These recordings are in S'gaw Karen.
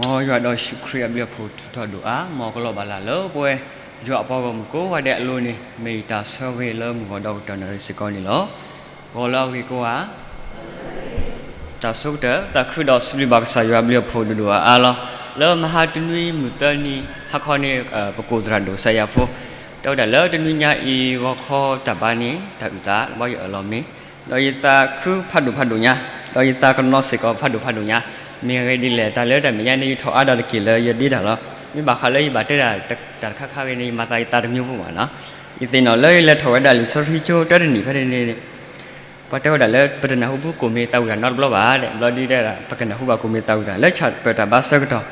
မ်ယွၤဒီးယ့ၣ်ၡူးခရံာ်အဘျုးအဖှိၣ်ထူးထီၣ်ဒိၣ်အါ, မ်ကလီၤဘၣ်လၢ်လၢပဝဲယွၤအပှၤဂီၢ်မုၢ်ကိးဂၤဒဲးအလိၤန့ၣ် မ့ၢ်ယတၢ်ဆၢဂ့ၤလၢမုၢ်ဂီၤဒီကတီၢ်နၣ်ရံၣ်စ့ၢ်ကီးန့ၣ်လီၤ. ဂီၤလၢအဂ့ၤကိးဂၤ တၢ်ဆိကတၢၢ် သးခုဒီးစံးဘျုးဘၣ်ကစၢ်ယွၤအဘျုးအဖှိၣ်ဒိၣ်ဒိၣ်အါအါလီၤ. လၢမဟါတနွံမုၢ်သၢနံၤ ဟါခီန့ၣ် ပကိၣ်သရၣ်ဒိၣ်စဲယၤဖိ တဲဝဲဒၣ်လၢတနွံညါအံၤ ဂီၤခီတၢ်ဘါန့ၣ် တၢ်အုၣ်သး ဘီယအၢၣ်လီၤမ့ၢ် ဒီးယသးခုဖးဒိၣ်ဖးဒိၣ်ညါ, ဒီးယသးကနိးစ့ၢ်ကီးဖးဒိၣ်ဖးဒိၣ်ညါ, မ့ၢ်အဂ့ၢ်ဒ်လဲၣ် တၢ်လၢတၢ်မဲာ်ညါန့ၣ် ယထီၣ်အါဒၣ်တက့ၢ်လၢယဒ့တၢ်လီၤ. မ့ၢ်ဘၣ်ဃးလၢယဘၣ်တဲဒၣ်တၢ်တခါခါဂ့ၤန့ၣ် ယမၤသးယသးတမံၤဖိမးနီၤ. ယသ့ၣ်နီၣ်လၢယလဲၤထီၣ်ဝဲဒၣ်လံာ်စီဆှံကၠိတၢတနံၣ်ဖဲန့ၣ်န့ၣ် ပှၤတဲဝဲဒၣ်လၢပတနၢ်ဟူဘၣ်ကိၣ်မ့ၢ်သးဝံၣ်တၢ်နီတဘျီဘၣ်, ဘျီဒုတဲဒၣ် ပကနၢ်ဟူဘၣ်ကိၣ်မ့ၢ်သးဝံၣ်တၢ် လၢဆၣ်ပၢၢ်တၢ်ဘါဆၢကတီၢ်,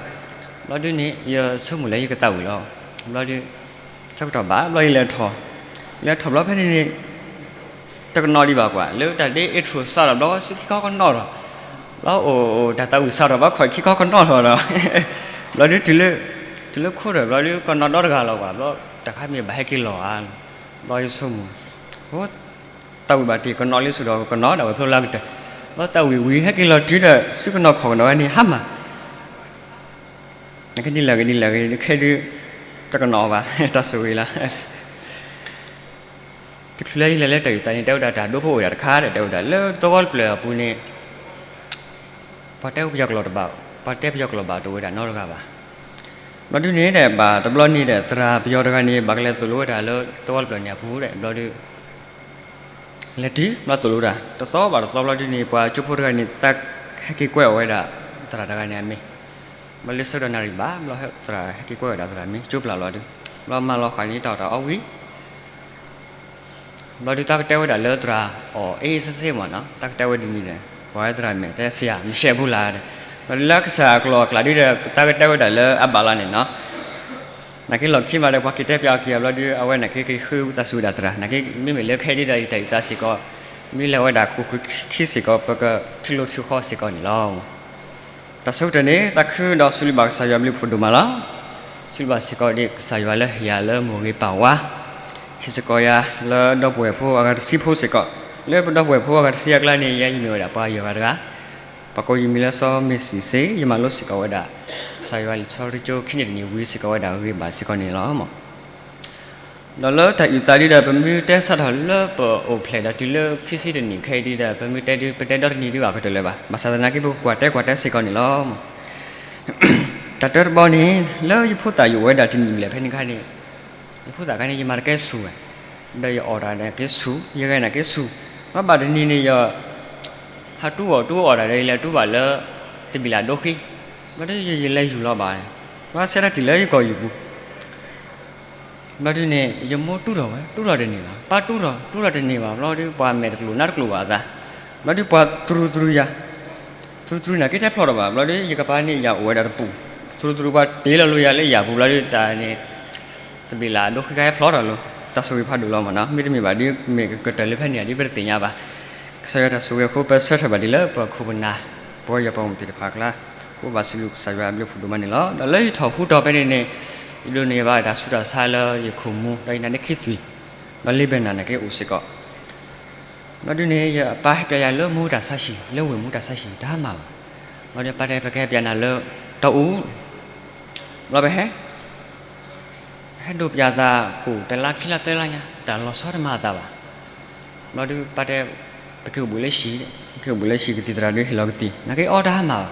ဘျီဒုန့ၣ် ယဆိကမိၣ်လၢယကသးဝံၣ်လီၤ. ဘျီဒု ဆၢကတီၢ်ဘၣ် ဘျီယလဲၤထီၣ်, လဲၤထီၣ်ဘျီဖဲန့ၣ်န့ၣ် တကနိးဒံးဘၣ်ကွၢ် လၢတၢ်ဒ့အ့းထြူၣ်စးထီၣ်ဘျီ စုခံခီကနိးထီၣ်, ဘျီအိၣ်အိၣ်တၢ်သးဝံၣ်စးထီၣ်ဘျီ ခိၣ်ခံခီကနိးထီၣ်ဒီး ဘျီဒု တုၤလၢခိၣ်ဒီး ဘျီဒုကနိးဒီတဂၤလီၤကွၢ် ဘျီတၢ်ခါမ့ၢ်ဘၣ်ဟဲက့ၤလီၤဧါ, ဘျီယဆိကမိၣ် သးဝံၣ်ဘၣ်တ့ၢ် ကနိးလၢစုဒီးကနိးဒၣ်ဝဲဖျိလၢကတၢၢ်, ဘျီသးဝံၣ်ဝံၤဟဲက့ၤလီၤတုၤဒီး စုကနိးခီၣ်ကနိးဝဲန့ၣ် ဟါမၢ် နကဒ်လဲၣ်ဂ့ၤဒ်လဲၣ်ဂ့ၤ ခဲဒု တကနိးဘၣ် တၢ်ဆိၣ်ဂ့ၤလီၤ. တချုးလၢယလဲၤလၢတၢ်အုၣ်သးန့ၣ် တဲဝဲဒၣ်တၢ်ဒိဖိအိၣ်ဒၣ်တခါဒီး တဲဝဲဒၣ်လၢသဝီတဖျၢၣ်အပူၤန့ၣ် ပှၤတဲပယီၤကျိာ်တဘၣ်, ပှၤတဲပယီၤကျိာ်ဘၣ်တအိၣ်ဝဲဒၣ်နီတဂၤဘၣ်. ဘျီဒုန့ၣ်ဒီး ဘၣ်တဘျီန့ၣ်ဒီး သရၣ်ပယီၤတဂၤန့ၣ် ဘၣ်ကလဲၤသိၣ်လိဝဲဒၣ်လၢသဝီတဖျၢၣ်န့ၣ်အပူၤဒီး ဘျီဒု လဲၤတုၤဘျီသိၣ်လိတၢ် တသီဘၣ်တသီဘျီဒုန့ၣ် ပှၤကၠိဖိတဂၤန့ၣ် သးဟဲက့ၤကွဲးအီၤဝဲဒၣ် သရၣ်တဂၤန့ၣ်အမံၤ, ဘျီလၢဆၢကတီၢ်နၣ်ရံၣ်ဘၣ် ဘျီသရၣ်ဟဲက့ၤကွဲးဝဲဒၣ်သရၣ်မံၤ ကၠိပျၢ်လီၤဒု, ဘျီမၤလီၤဃာ်န့ၣ်တၢ်အီၣ်တၢ်အီဝံၤ ဘျီဒုသးကတဲဝဲဒၣ်လၢသရၣ်အီၣ်အ့ၣ်စ့စ့မးနီၤ, သးကတဲဝဲဒ်န့ၣ်ဒီး ပှၤဝဲသရၣ်မဲာ်တဲ ဆရာ မရှဲဘူးလား ဘျီဒုလၢကစၢ်အကျိာ်အကျးဒုဒီး သးကတဲဝဲဒၣ်လၢအဘၣ်လီၤန့ၣ်နီၤ နာ်က့လီၢ်ခံမးဒီး ပှၤက့ၤတဲပျးအီၤက့ၤအဘျီဒု အဝဲနာ်က့ကဃ့ဝံသးစူၤဝဲဒၣ်သရၣ် နာ်က့မ့မ့ၢ်လၢခဲအံၤဒုဒီး ယတၢ်အုၣ်သးစ့ၢ်ကီး မ့ၢ်လဲၤဝဲဒၣ်ခိၣ်ခံစ့ၢ်ကီး ပကထုးလိာ်ထုးဃီစ့ၢ်ကီးန့ၣ်လီၤ. တၢ်ဆိကတၢၢ်န့ၣ် သးခုဒီးစံးဘျုးဘၣ်ကစၢ်ယွၤအဘျုးအဖှိၣ်ဒိၣ်မးလီၤ. စံးဘျုးဘၣ်စ့ၢ်ကီးဒ်ကစၢ်ယွၤလၢဟ့ၣ်ယၤလၢ မိၢ်ဂ့ၤပၢ်ဝါ ဟ့ၣ်စ့ၢ်ကီးယၤလၢဒီပုၢ်ဝဲၢ်ဖိအဂၤတဆံဖိစ့ၢ်ကီး, လၢပဒီပုၢ်ဝဲၢ်ဖိအဂၤတဆံအကျါန့ၣ် ယဲယမ့ၢ်ဝဲဒၣ်ပှၤယီၢ်ဂၤတဂၤ ပှၤကိးယမံၤလၢစီၤမ့ၢ်စံၣ်စ့, ယမၤလိစ့ၢ်ကီးဝဲဒၣ် ကစၢ်ယွၤလံာ်စီဆှံကၠိခံနံၣ်တနံၣ်ဝံၤစ့ၢ်ကီးဝဲဒၣ်ဂ့ၤဘၣ်စ့ၢ်ကီးန့ၣ်လီၤ. ဒီးလၢတၢ်အုၣ်သးဒုဒီး ပမ့ၢ်တဲစးထီၣ်လၢပအိၣ်ဖျဲၣ်ဒီးတုၤလၢခံဆံတနံၣ်ခဲအံၤဒုဒီး ပမ့ၢ်တဲဒု ပတဲဒီတနံၣ်ဒုအကတၢၢ်လၢၤဘၣ်. ဘၣ်ဆၣ်သနာ်က့ ပကကွၢ်တဲကွၢ်တဲစ့ၢ်ကီးန့ၣ်လီၤ. တၢ်တၢတဘီန့ၣ် လၢယဖိသၣ်ယအိၣ်ဝဲဒၣ်တနံၣ်ဘျဲၣ်ဖဲန့ၣ်အခါန့ၣ် ယဖိသၣ်အခါန့ၣ် ယမၤတကဲဆူၣ်ဝဲ, ဒီးယအီၣ်တၢ်နာ်က့ဆူၣ်, ယဂဲၤနာ်က့ဆူၣ်, ဘၣ်ဘၣ်တနံၤန့ၣ် ယ ဟးတူၢ်အီၣ်တူၢ်အီၣ်တၢ်ဒီး ယလဲၤတူၢ်ဘၣ်လၢ တဘ့ၣ်လၣ်ဒိဃံ, ဘျီဒုယလဲၤယူၢ်လီၤဘၣ်, ဘၣ်ဆၣ်တၢ်တံၢ်လၢယကီၢ်ယူၢ်ပူၤ ဘျီဒုန့ၣ် ယမိၢ်တူၢ်ထီၣ်ဝဲ တူၢ်ထီၣ်တန့ၢ်ဘၣ်, ပၢ်တူၢ်ထီၣ် တူၢ်ထီၣ်တန့ၢ်ဘၣ်, ဘျီဒုပှၤမဲာ်တကျိၤနါတကျိၤဘၣ်အသး, ဘျီဒုပှၤတြူတြူယၤ, တြူတြူနာ်က့တဖျီထီၣ်ဘၣ်, ဘျီဒုယကပၤန့ၣ်ယၤအိၣ်ဝဲဒၣ်တပူၤ, တြူတြူပှၤတ့လီၤလိာ်ယၤလၢယၤပူၤ ဘျီဒုတၢ်န့ၣ် တဘ့ၣ်လၣ်ဒိဃံခါဟဲဖျီထီၣ်လီၤ, တၢ်ဆိၣ်ဂ့ၤဖးဒိၣ်လီၤမးနီၤ, မ့တမ့ၢ်ဘၣ်ဒု မ့ၢ်ကကတၢၢ်လၢဖဲန့ၣ်ဒု ပတသ့ၣ်ညါဘၣ်. ကစၢ်ယွၤတၢ်ဆိၣ်ဂ့ၤအဃိ ပဆၢထၢၣ်ဘၣ်ဒံးလၢပခိၣ်ပနၢ် ပဝဲယွၤပှၤမုၣ်သ့ၣ်တဖၣ်အကျါ, အဃိဘၣ်စံးဘျုးကစၢ်ယွၤအဘျုးဖးဒိၣ်မးန့ၣ်လီၤ. ဒီးလၢယထီၣ်ဟူထီၣ်ဖဲန့ၣ်န့ၣ် ယဒိးန့ၢ်ဘၣ်တၢ်ဆူးတၢ်ဆါလၢယခိၣ်မူ ဒီးယနါဒ့ခံသွံၣ်, ဒီးလ့ဘဲနၢ်နာ်က့အိၣ်စ့ၢ်ကီး ဘျီဒုန့ၣ် ယပၢ်ဟဲပျးယၤလၢမူတၢ်ဆါဟံၣ် လၢဝ့ၢ်မူတၢ်ဆါဟံၣ် တၢ်မၤဘၣ်, ဘျီဒုပၢ်တဲ ပကဟဲပျးနၤလၢတီအူ, ဘျီပဟဲ ဟဲဒိးပျးသးကိၣ်တလါခံလါသၢလါညါ တၢ်လီၤဆီတမၤအသးဘၣ်, ဘျီဒုပၢ်တဲ ပက့ၤအိၣ်ဘှံးလၢဟံၣ်, ပက့ၤအိၣ်ဘှံးလၢဟံၣ် ကသံၣ်သရၣ်ဒုဟ့ၣ်လီၤကသံၣ် နာ်က့အီတၢ်မၤဘၣ်,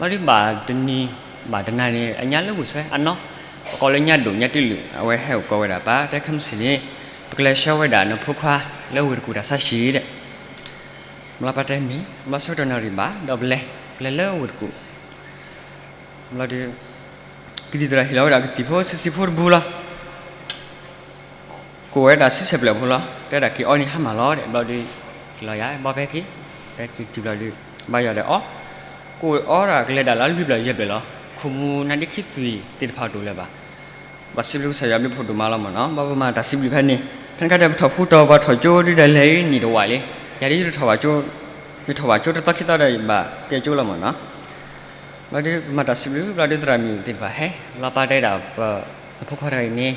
ဘျီဒုဘၣ်တနံၤ ဘၣ်တနၤန့ၣ် အညါလၢဝ့ၢ်ဆွဲအနီၢ်, ပကိးလၢညါဒိၣ်ညါတံၢ်လုာ် အဝဲဟဲအိၣ်ကိးဝဲဒၣ် ပၢ်တဲခဲမုၢ်ဆ့ၣ်န့ၣ် ပကလဲၤဆှၢဝဲဒၣ်နဖိခွါလၢဝ့ၢ်တကူၣ်တၢ်ဆါဟံၣ်ဒီး ဘျီပၢ်တဲမ့ၢ်, ဘျီဆၢကတီၢ်နၣ်ရံၣ်ဘၣ် ဒီးပလဲၤ, ပလဲၤလၢဝ့ၢ်တကူၣ်, ဘျီဒု ကသံၣ်သရၣ်ဟ့ၣ်လီၤဝဲဒၣ်ကသံၣ်ဖိဆံးဆံးဖိတဘိလီၤ, ကိၣ်ဝဲဒၣ်ဆံဆဲးဘျဲၣ်ဖိလီၤ, တဲဒၣ်က့ၤအီန့ၣ်ဟါမၢ်လီၤဒီး ဘျီဒု က့ၤလီၤယၤ ဘီဖဲက့ၤ, ဖဲက့ၤတုၤဘျီဒု ဘါယွၤဒီးအီ, ကိၣ်အီဒၣ်ကလဲၤဒၣ်လၢလွံၢ်ဘျဲၣ်ယဲၢ်ဘျဲၣ်လီၤ, ခိၣ်မူနါဒ့ခံသွံၣ်သ့ၣ်တဖၣ်တအိၣ်လၢၤဘၣ် ဘၣ်စံးဘျုးကစၢ်ယွၤဘျုးဖှိၣ်ဒိၣ်မးလီၤမးနီၤ, ဘၣ်ပမၤတၢ်စံးဘျုးဖဲန့ၣ်, ဖဲန့ၣ်ခါဒီးပထီၣ်ဖူတီၤ ပှၤထီၣ်ကၠိဒုဒီးလဲၤနံၣ်တဝာ်လံ, ယၤဒုယထီၣ်ဘၣ်ကၠိ, ယထီၣ်ဘၣ်ကၠိတသီခံသီဒီးယဘၣ်ကဲကၠိလီၤမးနီၤ, ဘျီဒုပမၤတၢ်စံးဘျုး ဘျီဒုသရၣ်မုၣ်သ့ၣ်တဖၣ်ဟဲ, ဘျီပၢ်တဲဒၣ်ပ, နဖိခွါတဂၤအံၤန့ၣ်,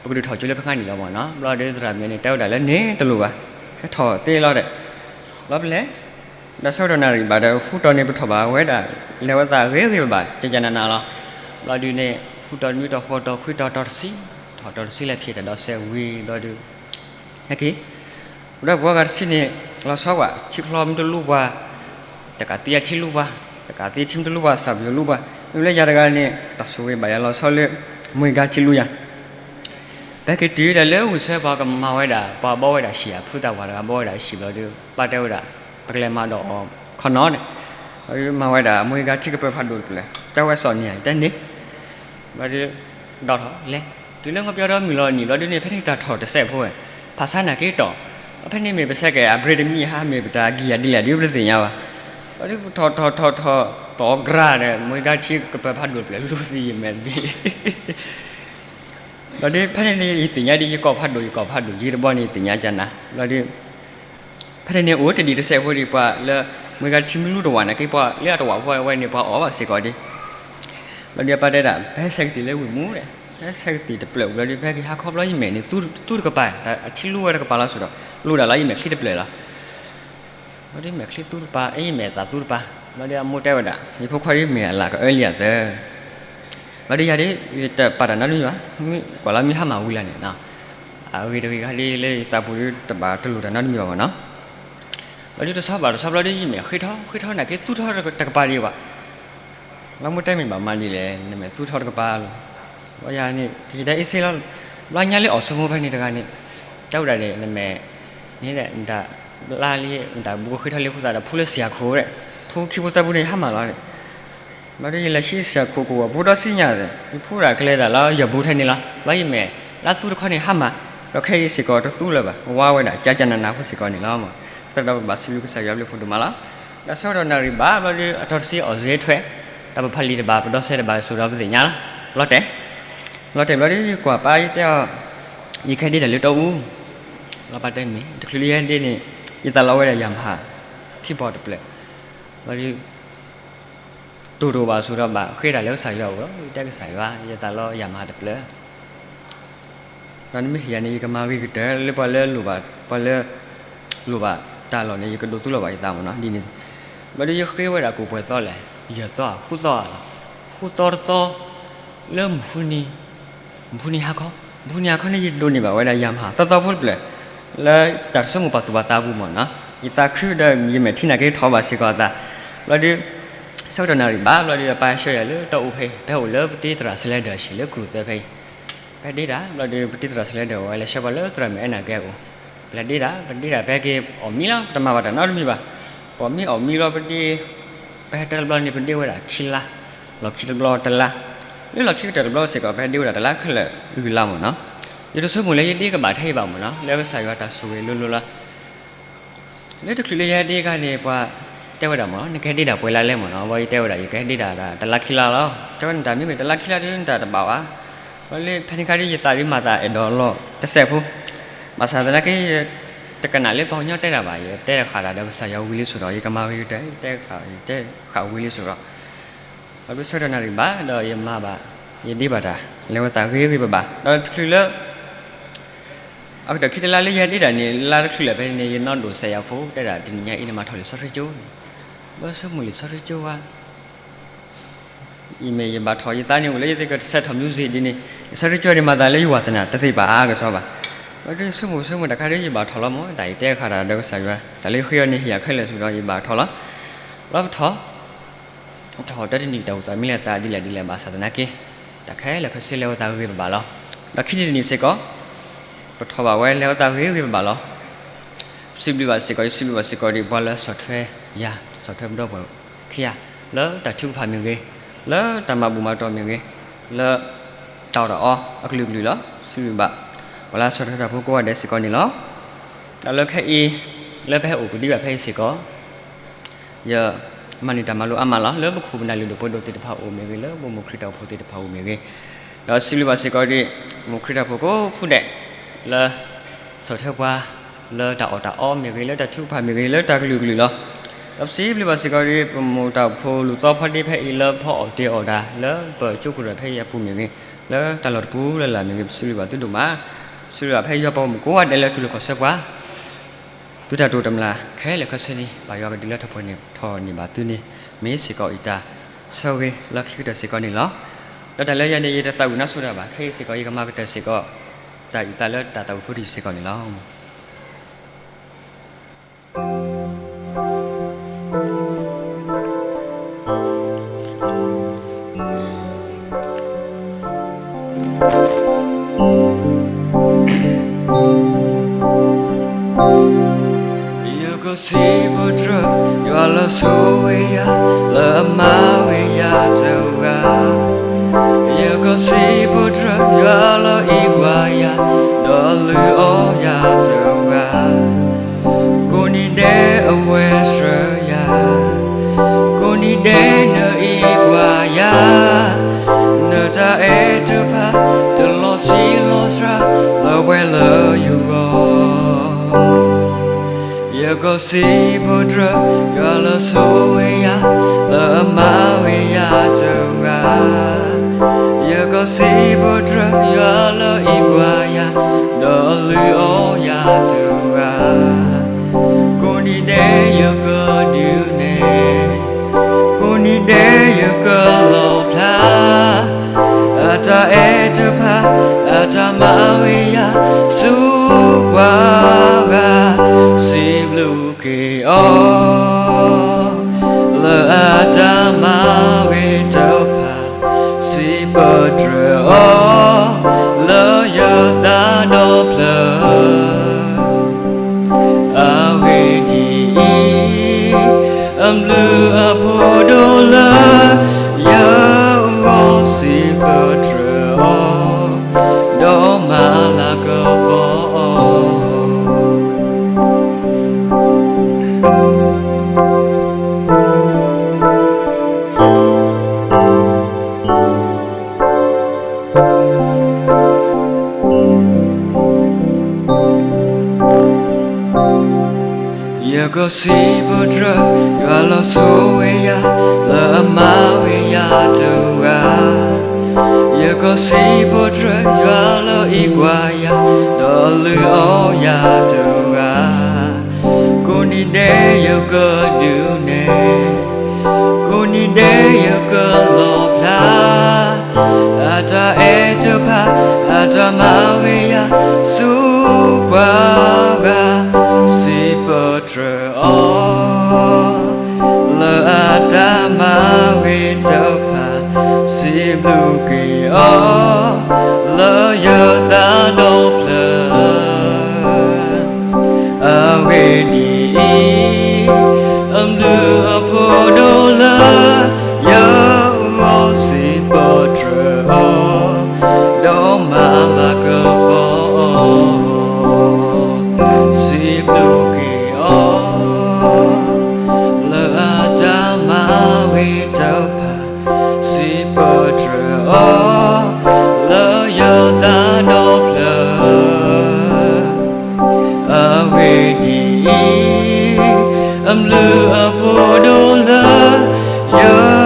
ပကဒုးထီၣ်ကၠိလၢခါခါန့ၣ်လီၤမးနီၤ, ဘျီဒုသရၣ်မုၣ်န့ၣ် တဲဝဲဒၣ်လၢန့ၣ်တလိၣ်ဘၣ်, ဟဲထီၣ်သ့လီၤဒီး, ဘျီပလဲၤ ဒီးဆၢကတီၢ်နၣ်ရံၣ်ဘၣ်ဒီး ဃုတီၤန့ၣ် ပထီၣ်ဘၣ်ဝဲဒၣ် လဲၤဝဲသးဂ့ၤဂ့ၤဘၣ်ဘၣ် ကကနးနးလီၤ. ဘျီဒုန့ၣ် ဃုတီၤနွံတီၤဃိးတီၤခွံတီၤတီၤတဆံ, ထီၣ်တီၤတဆံလဲၤဖံးတၢ်ဒီးစဲးဝံၤဘျီဒု ဟဲက့ၤ ဒီးပှၤဂၤတဆံန့ၣ် လီၤဆီကွၢ် ထံချီမ့ၢ်တလူပှၤ, တကးသံအထံလူပှၤ, တကးသံထံမ့ၢ်တလူပှၤ စးပယိၤလူပှၤ, မ့ၢ်လၢယၤတဂၤန့ၣ် တၢ်ဆိၣ်ဂ့ၤဘၣ်ယၤလီၤဆီလၢ မွေဂၤထံလူယၤ ပဟဲက့ၤတုၤဒၣ်လၢဝံၤဆၢပှၤကမၤဝဲဒၣ် ပှၤဘီဝဲဒၣ်ဟံၣ်ဧါ ဖုသၣ်ဝၣ်တဂၤဘီဝဲဒၣ်ဟံၣ်ဘျီဒီး ပၢ်တဲဝဲဒၣ် ပကလဲၤမၤဒီးအီၤခီနီၤန့ၣ်, မၤဝဲဒၣ် မွေဂၤထံကပၢၤဖးဒိၣ်တဖျၢၣ် တဲဝဲစီၤန့ၣ်ဧါ ယတဲန့ၣ်, ဘျီဒီး ဒီးထီၣ်လဲၤ တုၤလၢငီပျီဒီးမုၢ်လီၤနံၤဘျီဒုန့ၣ် ဖဲန့ၣ်တၢ်ထီၣ်တစဲးဖိဝဲ, ဖးဆါန့ၣ်က့တီၢ်, ဖဲန့ၣ်မ့ၢ်ပစဲးကဲးအ brake တမံၤဧါ မ့ၢ်ပတၢ်ကံၢ်ယၤဒ်လဲၣ်ဒ်ပတသ့ၣ်ညါဘၣ်, ဘျီဒုထီၣ်ထီၣ်ထီၣ်ထီၣ် တီၢ်အီၤကြၤဒီး မွေဂၤထံကပၢၤဖးဒိၣ်တဖျၢၣ်လူသံယမဲာ်တဘ့ၣ် ဘျီဒု ဖဲန့ၣ်န့ၣ် ယသ့ၣ်ညါဒ်ယကိးဖးဒိၣ် ယကိးဖးဒိၣ် ယတဘီန့ၣ် ယသ့ၣ်ညါကနၤ ဘျီဒု ဖဲန့ၣ်န့ၣ် အိၣ်တဒံးတစဲးဖိဒံး ပှၤလၢ မွေဂၤထံမ့ၢ်လူတဝၢ်န့ၣ်က့ ပှၤလၢအတဝၢ်ဖိဝဲန့ၣ် ပှၤအီၣ်ဘၣ်စ့ၢ်ကီးဒံး, ဘျီဒုအပၢ်တဲဒၣ် ပဟဲဆဲးကသံၣ်လၢဝ့ၢ်မူဒီး ပဟဲဆဲးကသံၣ်တဖျၢၣ် ဘျီဒု ပဟဲက့ၤဟါခီဘျီယမဲာ်န့ၣ် သူတကပၤ အထံလူဝဲတကပၤလီၤဆိဒီး လူဒၣ်လီၤယမဲာ်ချံတဖျၢၣ်လီၤ ဘျီဒုမဲာ်ချံသူတပၤ အယမဲာ်သးသူတပၤ, ဘျီဒုအမိၢ်တဲဝဲဒၣ် ယဖိခွါဒ်မ့ၢ်အလၢ်ကအၢလံအသၢ, ဘျီဒုယၤဒ် ယတပာ်တၢ်နီတမံၤဘၣ်, ကွၢ်လၢမ့ၢ်ဟါမၢ်ဝံၤလၢ်န့ၣ်, အဂ့ၤတဂ့ၤခါဒ်လၢယသးပူၤဒ်တဘၣ်တလိၣ်တၢ်နီတမံၤဘၣ်မ့ၢ်နီၤ, ဘျီဒုတဆီဘၣ်တဆီဘျီဒုယမဲာ်ဃ့ထီ ဃ့ထီန့ၣ်က့သူထီတကပၤဒံးဘၣ် လၢမိၢ်တဲမ့ၢ်ဘၣ်မၤဒ်လဲၣ် နမဲာ်သူထီတကပၤလီၤ, ဘျီယၤန့ၣ် တယံာ်ဒၣ်အ့ၣ်စ့လီၤ, ဘျီညါလၢအီၣ်ဆိကမိၣ်ဖဲန့ၣ်တဂၤန့ၣ်, တဲဝဲဒၣ်န့ၣ် နမဲာ်န့ၣ် နတၢ်ဘျါလံ နတၢ်ဘူးကဃ့ထီလံအဃိသတးဒီး ဖူလၢစံၣ်အခိၣ်ဒီး, ဖူခံဖူသၢဖူန့ၣ်ဟါမၢ်လီၤ, ဘျီဒုယလဲၤဆံစံၣ်ခိၣ်ကဝီၤဘူးဒီးစံၣ်ညါသ့ၣ် ယဖူဒၣ်ကလဲၤတၢ်လၢယဘူးထဲန့ၣ်လီၤ, ဘျီယမဲာ်လၢသူတခီန့ၣ်ဟါမၢ်, ဒီးခဲအံၤစ့ၢ်ကီးတသူလၢၤဘၣ် ဝါဝဲဒၣ်ကကနနဖိစ့ၢ်ကီးန့ၣ်လီၤ, သရၣ်ဒီးပဘၣ်စံးဘျုးကစၢ်ယွၤဘျုးဖးဒိၣ်မးလီၤ, ဒီးဆၢကတီၢ်နၣ်ရံၣ်ဘၣ်ဘျီဒု အတီတဆံအီၣ်စ့ထွဲ, ဒီးပဖးလံာ်တဘၣ် ပဒီစဲးတဘၣ်ဆိဒီးပသ့ၣ်ညါလီၤ, လီၤတဲာ်, လီၤတဲာ်ဘျီဒုယကွၢ်ပၢ်ယတဲအီၤ, ယကဟဲဒ့တၢ်လၢတီအူ, လီၤပၢ်တဲမ့ၢ် တချုးလၢယဟဲဒ့န့ၣ်, ယသးလီဝဲဒၣ်ယၤမၤဟး, ခံပီၢ်တဖျၢၣ်, ဘျီဒု တိၢ်တအိၣ်ဘၣ်ဆိဒီးဘၣ်ဃ့တၢ်လၢကစၢ်ယွၤအအိၣ်လီၤ, ယတဲကစၢ်ယွၤ ယသးလီယၤမၤဟးတဖျၢၣ်, ဒီးနမ့ၢ်ဟ့ၣ်ယၤန့ၣ် ယကမၤဂ့ၤကတၢၢ်လၢပှၤလၢလိၣ်ဘၣ်, ပှၤလၢ လိၣ်ဘၣ်တၢ်လီၢ်န့ၣ် ယကဒိးသူလီၤဘၣ်ယသးမ့ၢ်နီၤ, ဒ်န့ၣ်, ဘျီဒုယဃ့ဝဲဒၣ်ကိၣ်ပှဲၤသီလဲၣ်, ယဲၢ်သီ ဃုသီလီၤ, ဃုသီတသီ, လၢမုၢ်ဃုနံၤ, မုၢ်ဃုနံၤဟါခီ, မုၢ်ဃုနံၤဟါခီန့ၣ် ယဒိးန့ၢ်ဘၣ်ဝဲဒၣ်ယၤမၤဟး သီသီဖိတဖျၢၣ်, လၢတၢ်တဆိကမိၣ်ပာ်သူၣ်ပာ်သးအပူၤမ့ၢ်နီၤ, ယသးခုဒီးယမဲာ်ထံန့ၣ်က့ထီၣ်ဘၣ်စ့ၢ်ကီးအသး, ဘျီဒု ဆၢကတီၢ်နၣ်ရံၣ်ဘၣ်ဘျီဒု အပၢ်ဆှၢယၤလၢတီအူဖဲ ဖဲအိၣ်လၢပတ့သရၣ်စလဲဒၢးအဟံၣ်လၢကရူၢ်သၢဖဲအံၤ, ပဟဲဒ့တၢ် ဘျီဒု ပတ့သရၣ်စလဲဒၢးဝဲလဲၤဆှၢပှၤလၢသရၣ်မုၣ်အဲၣ်နၤကဲအိၣ်, ပလဲၤဒ့တၢ် ပဒ့တၢ် ပဟဲက့ၤအီၣ်မံလီၤ ပတမၤဘၣ်တၢ်နီတမံၤဘၣ်, ပအီၣ်မံအီၣ်မံဘျီပဒ့, ပဟဲတၢ်တဘျီန့ၣ် ပဒ့ဝဲဒၣ်ခံလါ, လီၢ်ခံတဘျီတလါ, လၢလီၢ်ခံကတၢၢ်တဘျီစ့ၢ်ကီး ပဟဲဒ့ဝဲဒၣ်တလါခဲလၢာ်ဂုၤလါမ့ၢ်နီၤ, ယတဆိကမိၣ်လၢယဒ့ကဘၣ်ထဲအံၤဘၣ်မ့ၢ်နီၤ လၢကစၢ်ယွၤတၢ်ဆိၣ်ဂ့ၤလိၤလိၤလီၤ လၢတချုးလၢယဟဲဒ့ခါန့ၣ် ပှၤတဲဝဲဒၣ်မ့ၢ်နီၤ နကဟဲဒ့တၢ်ပှဲၤလါလဲၣ်မ့ၢ်နီၤ ဘျီယတဲဝဲဒၣ် ယကဟဲဒ့တၢ်တလါခံလါလီၤ တဲဝဲနတၢ်မ့မ့ၢ်တလါခံလါဒ်နတၢ်တဘၣ်ဘၣ်, ဘျီလၢဖဲန့ၣ်ခါဒ်ယသးဒ်မၤသးအဲၣ်ဒိးလီၤတစဲးဖိ, ဘၣ်ဆၣ်သနာ်က့ တကနၣ်လၢပှၤကညီတဲတၢ်ဘၣ် ယတဲဃာ်တၢ်ဒီးကစၢ်ယွၤဝံၤလံဆိဒီး ယကမၤဂ့ၤကတၢၢ် ယတဲဃာ် ယတဲဃာ်ဝံၤလံဆိဒီး ဘျီဒုဆၢကတီၢ်နၣ်ရံၣ်ဘၣ်ဒီးယမၤဘၣ်, ယဒ့ဘၣ်တၢ် လဲၤဝဲသးဂ့ၤဂ့ၤဘၣ်ဘၣ် ဒီးတချုးလၢ အကတၢၢ်ခံတလါလၢယဟဲဒ့တၢ်န့ၣ် လါတချုးလၢာ်ဖဲန့ၣ် ယနီၢ်ဒိၣ်စဲးယၤဖိ တဲဒၣ်တနံၤညါအံၤနမၤထီၣ်လံာ်စီဆှံကၠိန့ၣ်, ဘၣ်ဆၢမုၢ်လံာ်စီဆှံကၠိဝဲ ယမ့ၢ်ယဘၣ်ထီၣ်ယသးန့ၣ်အိၣ်လၢယသ့ၣ်ကဆဲးထီၣ် music ဒ်န့ၣ်, လံာ်စီဆှံကၠိန့ၣ်မၤသးလၢယဝးသနၢ်တသ့ဘၣ်အါကစီဘၣ်, ဘျီဒုဆၢမုၢ်ဆၢမုၢ်တခါဒ်ယဘၣ်ထီၣ်လီၤမ့ၢ် တၢ်ယတဲဃာ်တၢ်ဒီးကစၢ်ယွၤ တၢ်လၢယဃ့အီၤန့ၣ်ဟ့ၣ်ယၤခဲလၢာ်ဆိဒီးယဘၣ်ထီၣ်လီၤ, ဘျီပထီၣ် ထီၣ်တနံၣ်တၢ်အိၣ်သးမံလၢသးဒ်လဲၣ်ဒ်လဲၣ်ဘၣ်ဆၣ်သနာ်က့, တၢ်ခဲလၢာ်ခဲဆ့လဲၤဝဲသးဂ့ၤဘၣ်ဘၣ်လီၤ, ဒီးခံနံၣ်တနံၣ်စ့ၢ်ကီး, ပထီၣ်ဘၣ်ဝဲလဲၤဝဲသးဂ့ၤဂ့ၤဘၣ်ဘၣ်လီၤ, စံးဘျုးဘၣ်စ့ၢ်ကီး ယစံးဘျုးဘၣ်စ့ၢ်ကီးဒ်ပှၤလၢဆီၣ်ထွဲယၤ ဆီၣ်ထွဲပဒီပုၢ်ဝဲၢ်ခံဂၤ, လၢတၢ်ထုကဖၣ်မ့ၢ်ဂ့ၤ, လၢတၢ်မၤဘူၣ်မၤတီၢ်မ့ၢ်ဂ့ၤ, လၢ တၢ်အီၣ်တၢ်အီအကလုာ်ကလုာ်လီၤ, စံးဘျုးဘၣ် ပှၤလၢဆီၣ်ထွဲတၢ်ဖိကိးဂၤဒဲးစ့ၢ်ကီးန့ၣ်လီၤ, ဒီးလၢခဲအံၤ, လၢပဟဲအိၣ်ပဒံးဘၣ်ဖဲအံၤစ့ၢ်ကီး ယမၤန့ၢ်တၢ်မၤလိအါမးလီၤ. လၢပခိၣ်ပနၢ်လုၢ်ဒိၣ်ပှ့ၤဒိၣ်သ့ၣ်တဖၣ်အိၣ်မ့ၢ်ဂ့ၤ, လၢပမိၢ်ခရံာ်တၢ်အိၣ်ဖှိၣ်သ့ၣ်တဖၣ်အိၣ်မ့ၢ်ဂ့ၤ, ဒီးစံးဘျုးဘၣ်စ့ၢ်ကီးဒ် မိၢ်ခရံာ်တၢ်အိၣ်ဖှိၣ်ကိးဖုဒဲး လၢ ဆီၣ်ထွဲပှၤ လၢတၢ်အီၣ်တၢ်အီမ့ၢ်ဂ့ၤ, လၢတၢ်ထုကဖၣ်မ့ၢ်ဂ့ၤ, လၢတၢ်ကလုာ်ကလုာ်လီၤ. ဒီးပစံးဘျုးဘၣ်စ့ၢ်ကီးဒ် ပမိၢ်တၢ်အိၣ်ဖှိၣ်လူၤသီဖီဒ့ဖဲအံၤ လၢဖီအီၣ်တ့အီၣ်တၢ် လၢပၢၢ်ကၠိကရၢၢ်ဖဲအံၤအပူၤမ့ၢ်ဂ့ၤ, လၢတၢ်လီၢ်တပူၤလၢ်လၢ်မ့ၢ်ဂ့ၤ, ပစံးဘျုးဘၣ်သုဒိၣ်မး. ပစံးဘျုးဘၣ်ဖဲယွၤပှၤဂီၢ်မုၢ်ကိးဂၤဒဲးလၢတူၢ်လိာ်ခီၣ်ဆၢပှၤ သုတၢ်တိာ်တမျၢ်ခဲလၢာ်ခဲဆ့န့ၣ် ဘၣ်ယွၤကဒုးလၢထီၣ်ပှဲၤန့ၣ်ထီၣ်န့ၢ်ဘၣ်သုန့ၣ် မ့ၢ်စ့ၢ်ကီးယတၢ်ဆၢဂ့ၤလၢခံကတၢၢ်စ့ၢ်ကီးန့ၣ်လီၤ. ဒီးတၢ်လၢယၤန့ၣ် ယတသးဝံၣ်နီၣ်ဆိဒၣ်ဘၣ် ခဲအံၤစ့ၢ်ကီး ယကမၤကတၢၢ်စ့ၢ်ကီး တၢ်အုၣ်သးလၢတၢ်သးဝံၣ်ဖိတယုၢ်စ့ၢ်ကီးန့ၣ်လီၤ. ယကစံးဘျုးယွၤလၢဆိၣ်ဂ့ၤယၤ လၢအမၤဂ့ၤယၤတဂၤ, ယကစံးဘျုးယွၤလၢအကွၢ်ယၤ ဒီးအလုၢ်အီယၤတဂၤ, ကိးနံၤဒဲးအဝဲဆှၢယၤ, ကိးနံၤဒဲးနကွၢ်ယၤ, နတၢ်အဲၣ်တဖၣ် တလီၤဆံးလီၤစှၤ လၢပှဲၤလၢယဂီၢ်. ယကစံးဘျုးယွၤလၢဆိၣ်ဂ့ၤယၤ လၢအမၤဂ့ၤယၤတဂၤ, ယကစံးဘျုးယွၤလၢအကွၢ်ယၤ ဒီးအလုၢ်အီယၤတဂၤ, ကိးနံၤဒဲးယကဒုးနဲၣ်, ကိးနံၤဒဲးယကလီၣ်ဖျါ အတၢ်အဲၣ်တဖၣ် အတၢ်မၤဂ့ၤယၤ ဆူပှၤဂၤ, စံးဘျုးက့ၤအီၤ လၢအတၢ်မၤဂ့ၤတဖၣ်, စံးပတြၢၤအီၤ လၢယသးဒီဖျၢၣ် အဂ့ၢ်ဒ်အံၤ, အဘျုးအဖှိၣ်ဒိၣ်လၢယဂီၢ် စံးပတြၢၤအီၤ, ဒီးမၤလၤကပီၤအီၤ. ယကစံးဘျုးယွၤလၢဆိၣ်ဂ့ၤယၤ လၢအမၤဂ့ၤယၤတဂၤ, ယကစံးဘျုးယွၤလၢအကွၢ်ယၤ ဒီးအလုၢ်အီယၤတဂၤ, ကိးနံၤဒဲးယကဒုးနဲၣ်, ကိးနံၤဒဲးယကလီၣ်ဖျါ အတၢ်အဲၣ်တဖၣ် အတၢ်မၤဂ့ၤယၤ ဆူပှၤဂၤ, စံးပတြၢၤအီၤ လၢအတၢ်မၤဂ့ၤတဖၣ်, စံးဘျုးက့ၤအီၤ လၢယသးဒီဖျၢၣ် အဂ့ၢ်ဒ်အံၤ, အဘျုးအဖှိၣ်ဒိၣ်လၢယဂီၢ် စံးပတြၢၤအီၤ, ဒီးမၤလၤကပီၤအီၤ, စံးဘျုးက့ၤအီၤ လၢအတၢ်မၤဂ့ၤတဖၣ်, စံးပတြၢၤအီၤ လၢယသးဒီဖျၢၣ် အဂ့ၢ်ဒ်အံၤ, အဘျုးအဖှိၣ်ဒိၣ်လၢယ